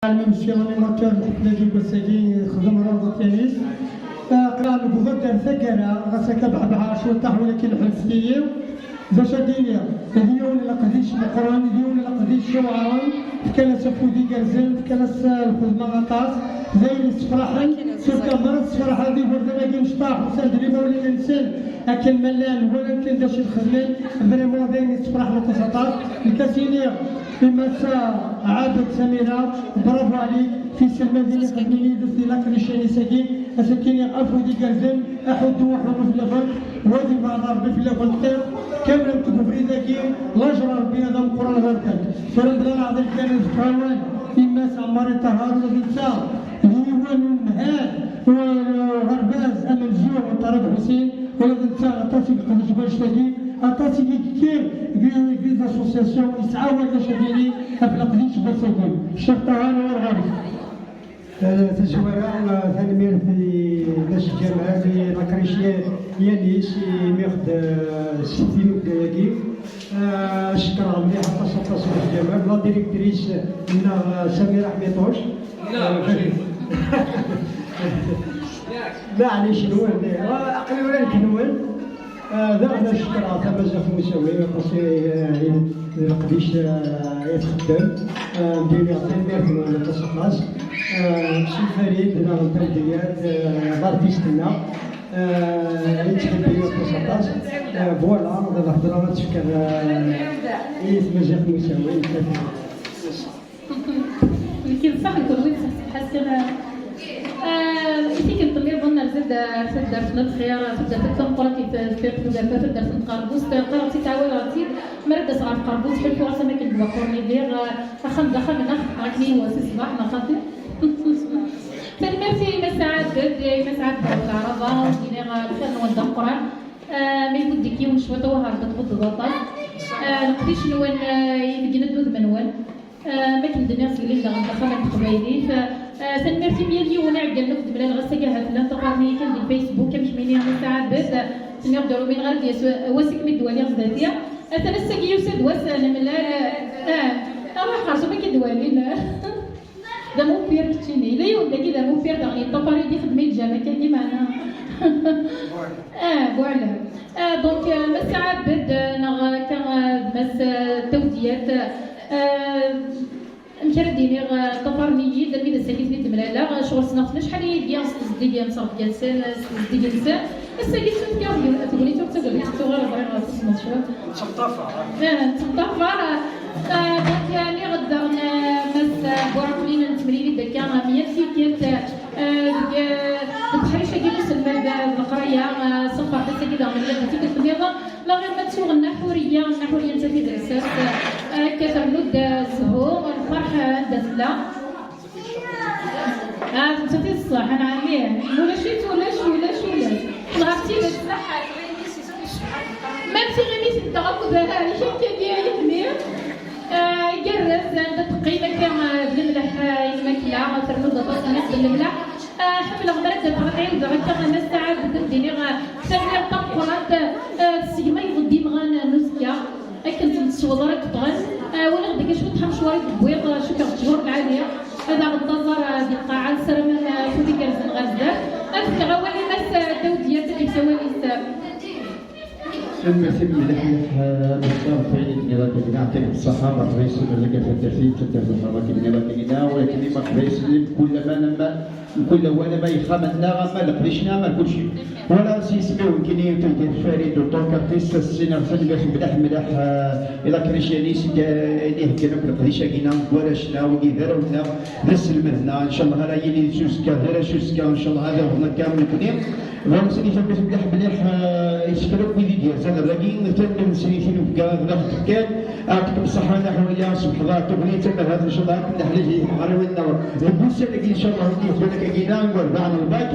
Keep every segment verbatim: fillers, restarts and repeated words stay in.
Même si l'animateur n lḥafla-agi n wass-agi yexdem rawḍa n yanis, aql-aɣ newweḍ-d ar taggara, ɣas akka beḥbeḥeɣ cwiṭaḥ walakin ḥebset-iyi. D acu ad d-iniɣ? D yiwen n leqdic meqqren, d yiwen n leqdic iweɛren, fkan-as afud igerrzen, fkan-as lxedma aṭas, d ayen yessefraḥen, surtout merra tessefraḥ ad igerdan-agi imecṭaḥ, usan-d imawlan-nsen akken ma llan, walan kan d acu i xedmen, vraiment d ayen yessefraḥen aṭas aṭas. Nekk ad s-iniɣ i Massa Ɛabed Samira, bravo عليك, tiselmadin ixedmen yid-s di laqdic-agi, ad s-iniɣ afud igerrzen, aḥuddu aḥunnu fell-awent, wad ibɛed Rebbi fell-awent lxir, kamlen deg ubrid-agi, lajer n Rebbi ad ameqqran ɣur-kent. Tura bla leɛḍil kan ad fk awal i Mass Ɛmar Ṭaher, ula d netta d yiwen n unemhal, u aɣerbaz amenzu n Ṭariq Ḥusin, ula d netta aṭas i yeqdec deg wannect-agi, aṭas i yekkir deg, deg les associations, yesɛa warrac ad yini ɣef leqdic n wass-agi. Ccix Ṭaher, ɣur ɣur-k. Eh, tazwara, eh, tanemmirt i Mass Ǧamal, i laqric Yanis, imi ɣ-d, eh, s tinubga-agi. Eh, cekkreɣ mliḥ aṭas, aṭas Mass Ǧamal, la directrice nneɣ, eh, Samira Ḥmiṭuc. Maɛlic nwen, eh, aql-i ula nekk nwen. Ah, daɣen ad cekkreɣ tamaziɣt n usawi, aṭas i, i, i leqdic, ah, i txeddem. Ah, ndini tanemmirt-nwen aṭas aṭas. Ah, Msel Farid, daɣen tawdiyat, ah, d artist-nneɣ. Ah, yettḥibbi aṭas aṭas. Ah, voilà, d lhedra ad tefker, ah, i tmaziɣt n usawi, nettat. Nekk d ṣṣeḥ, kenwi d ṣṣeḥ, ṣeḥḥa-s kan. Ah, i tikkelt nniḍen, nerza-d ar taddart n lxir, taddart akk tameqqrant i teffiɣ tudert, taddart n tqerbust, qqareɣ-tt-id, ttɛawadeɣ-tt-id, mi ara d-aseɣ ɣer tqerbust, ḥulfuɣ-as am akken d waqur n Yidir, ah, axxam d axxam-nneɣ, akken i iwwas ṣṣbeḥ, neɣ xaṭi. Tanemmirt i Mass Ɛabed, i Mass Ɛabed ɣef leɛraḍa, ur d-iniɣ, ah, lxir-nwen d ameqqran. Ah, ma ibudd-ik yiwen cwiṭ, wah, Rebbi tbeddeḍ aṭas. Ah, leqdic-nwen, ah, ibeggen-d udem-nwen. Ah, ma akken d-nniɣ, seg lil daɣen d axxam n teqbaylit. Ah, tanemmirt i myal yiwen iɛeggalen akk d-mlaleɣ ass-agi, ahat llan ṭṭafaren-iyi kan di Facebook, amek mi nniɣ Mass Ɛabed, tenniɣ-d ur umineɣ ara d-yas wass-ik mi d-waliɣ zdat-i. Atan ass-agi yusa-d wass, ah, nemlal, ah, ah, ruḥ xerṣum akken d-walin. D amufir keččini. Yella yiwen dagi d amufir, daɣen yeṭṭafar-iyi-d ixeddem-iyi-d jam akkagi, meɛna. Ah, voilà. Ah, donc, ah, Mass Ɛabed, ah, neɣ akka, ah, d Mass, ah, Tawdiyat, ah, amek ara d-iniɣ, ah, ṭṭafaren-iyi-d, armi d ass-agi ten-id-mlaleɣ, ah, ccɣel ssneɣ-ten acḥal ayagi s tezdigi n tṛebga-nsen, s tezdigi-nsen. Ass-agi tettunefk-aɣ tegnit ur ttagad ur tettuɣ ara, bɣiɣ ad tessneḍ cwiṭ. Nettemṭafar. Ah, nettemṭafar. Ah, donc, ah, nniɣ-d daɣen, ah, Mass, ah, Buɛuqlin, nettemlili-d akka, ah, myal tikkelt, ah, deg, ah, deg uḥric-agi n uselmad, ah, d leqraya, ah, ṣṣenf-aɣ-d ass-agi daɣen mliḥ tikkelt nniḍen, ma ɣir ma ttuɣ Nna Ḥuriya, Nna Ḥuriya nettat i d lsas, ah, akka ternu-d, ah, zzhu, lferḥ, ah, anda tella. Ah, nettat i d ṣṣeḥ, anɛam ih. Ulac-itt, ulac, ulac, ulac. Ḥemmleɣ tidet. Même tiɣimit-nteɣ akked, ah, kra n kagi ay tmir. Ah, igerrez, anda teqqim akka, ah, d lemleḥ, ah, i lmakla, ternu-d aṭas n yiɣed n lemleḥ. Ah, ḥemmleɣ mi ara d-afeɣ ad ɛiwdeɣ akka, ah, Mass Saɛad, ad d-iniɣ, ah, tanemmirt tameqqrant, ah, tessegmayeḍ-d imɣan n uzekka. Akken tt-tesweḍ ara k-ffɣen. Ah, walaɣ deg cwiṭ ḥamecwar i tewwiḍ, ah, cukkeɣ ttjur lɛali. Ad aɣ-d-taẓar, ah, di lqaɛa, ssaramen, ah, afud igerrzen ɣer zdat. Ad fkeɣ awal i Mass, ah, Dawed Yat ad yefk awal-is. Tanemmirt mliḥ mliḥ, ah, Mass Farid, akken i d-tenniḍ akka, yɛṭik ṣṣeḥḥa, merḥba yes-m, llan taddart-ik, taddart n lḥerma, akken i d-tenniḍ akka, walakin merḥba yes-m, mkul laman, ama Mkul lawan, ama ixxamen-nneɣ, ama leqdic-nneɣ, ama kulci. Wala s yisem-iw nekkini, Tawdiyat Farid, en tant qu'artiste, as-iniɣ tanemmirt mliḥ mliḥ, eh, i la Christianis, i d-iheggan akk leqdic-agi-nneɣ, deg warrac-nneɣ, wigi d arraw-nneɣ, d aselmed-nneɣ, ncallah ara yili s uzekka, d arrac uzekka, ncallah ad iɣḍen akka am nekni. Bɣiɣ ad s-iniɣ tanemmirt mliḥ mliḥ, eh, i tekra akk wid i d-yerzan ar dagi, tanemmirt-nsen i tinubga, d aɣ-d-fkan. Ɛṭikem ṣṣeḥḥa, Nna Ḥuriya, semḥeḍ-aɣ tagnit, ama ahat ncallah ad k-neḥlil di temɣarin-nneɣ deg wussan-agi, ncallah, i d-yebdan akkagi-na, deg urbaɛ n lbak.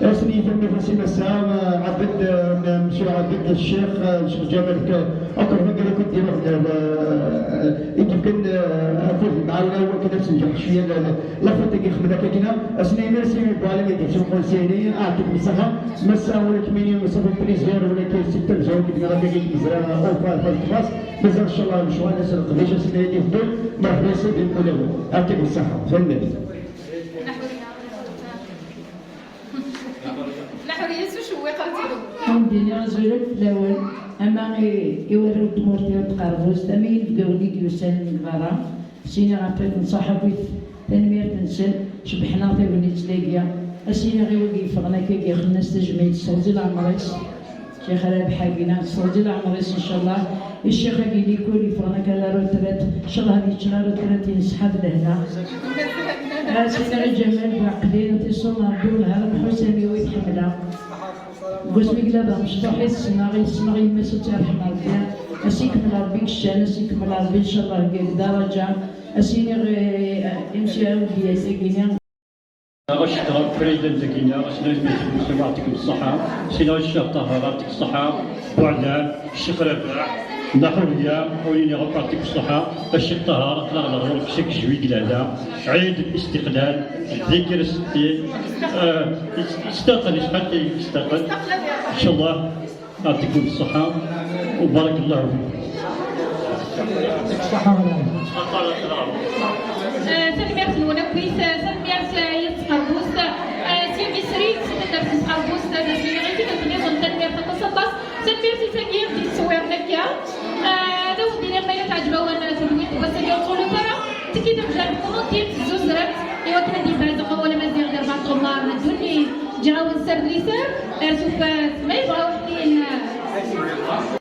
Ass-nni tanemmirt-is i Massa, eh, Ɛabed, eh, Msyu Ɛabed, Ccix, eh, Ccix Ǧamal, eh, akk lmegger akk i d-iruḥen, eh, i d-yefkan, eh, afud n lemɛawna, i wakken ad tenǧeḥ cwiya la, la, la fête-agi xedmen akkagi-na. Ass-nni merci Buɛlam i d-yessuqun sini, ɛṭikem ṣṣeḥḥa. Massa, ula d kemmini, ça fait plaisir, ula d kemmini, c'est un plaisir, akkagi-na, akkagi, d Mezra, Ofa, Ofa, Ofa. Mazal ncallah lecɣal ass n leqdic, ass n lɛid ifeḍḍel. Merḥba yes-wen di lmulawin. Ɛṭikum ṣṣeḥḥa. Tanemmirt. Leḥriyet ucewwiq ar tidet. Ad d-iniɣ azul akk fell-awen, ama i, i warraw n tmurt-iw n Tqerbust, ama i yinebgawen i d-yusan deg berra, s-iniɣ ɛṭikum ṣṣeḥḥa akkit tanemmirt-nsen, cebbḥen-aɣ tagnit dagi, a s-iniɣ i wigi yeffɣen akka, ixen-as tajmilt, s teɣzi leɛmer-is. Ccix Rabeḥ-agi, neɣ s teɣzi leɛmer-is, ncallah. I ccix-agi Likul yeffɣen akka la retraite, ncallah ad yečč la retraite-ines ḥa d lehna. A s-iniɣ i Ǧamal Buɛqli, tiṣun n Ṛebbi, welha Ṛemḥu Sami wi tḥemmleɣ. Deg wasmi yella d amecṭuḥ i ssneɣ, i ssneɣ yemma-s ad tt-yerḥem Ṛebbi. A s-ikemmel Ṛebbi deg ccan, a s-ikemmel Ṛebbi, ncallah, deg daraǧa. A s-iniɣ, eh, imsirem n liyas-agi-ni. Ɣas ccekreɣ Frida n dagi-nneɣ, ass-nni ad yemmet Musa, yeɛṭikum ṣṣeḥḥa. Sina ccix Ṭaher, yeɛṭik ṣṣeḥḥa. Buɛlam, Ccix Rabeḥ, Naḥuriya, ur iniɣ akk yeɛṭik ṣṣeḥḥa. A Ccix Ṭaher, aql-aɣ leɣrur deg chaque juillet deg lɛada. Ɛid Istiqlal, dikr setti, eh, Istiqlal, isḥaṭi Istiqlal. Ncallah. Yeɛṭikum ṣṣeḥḥa u barakallahu fikum. Ṣṣeḥḥa ɣer-i. Eh, tanemmirt-nwen akkit, eh, tanemmirt, eh, i Tqerbust, eh, s Imisri, s taddart n Tqerbust, eh, d asmi i t-id-tniḍen, tanemmirt aṭas, aṭas. Tanemmirt i tagi i d-yettṣewwiren akka. Eh, ad awen-d-iniɣ ma yella teɛǧeb-awen, eh, tedwilt n wass-agi ur ttɣulut ara. Ttekki tamejjart n tmuḍint, tezzuzzremt, i wakken ad d-yebɛed uqerru n Amaziɣ di rebɛa n tɣemmar n ddunit. Ǧǧiɣ-awen sser d liser, ar tufat, ma yebɣa uḥnin.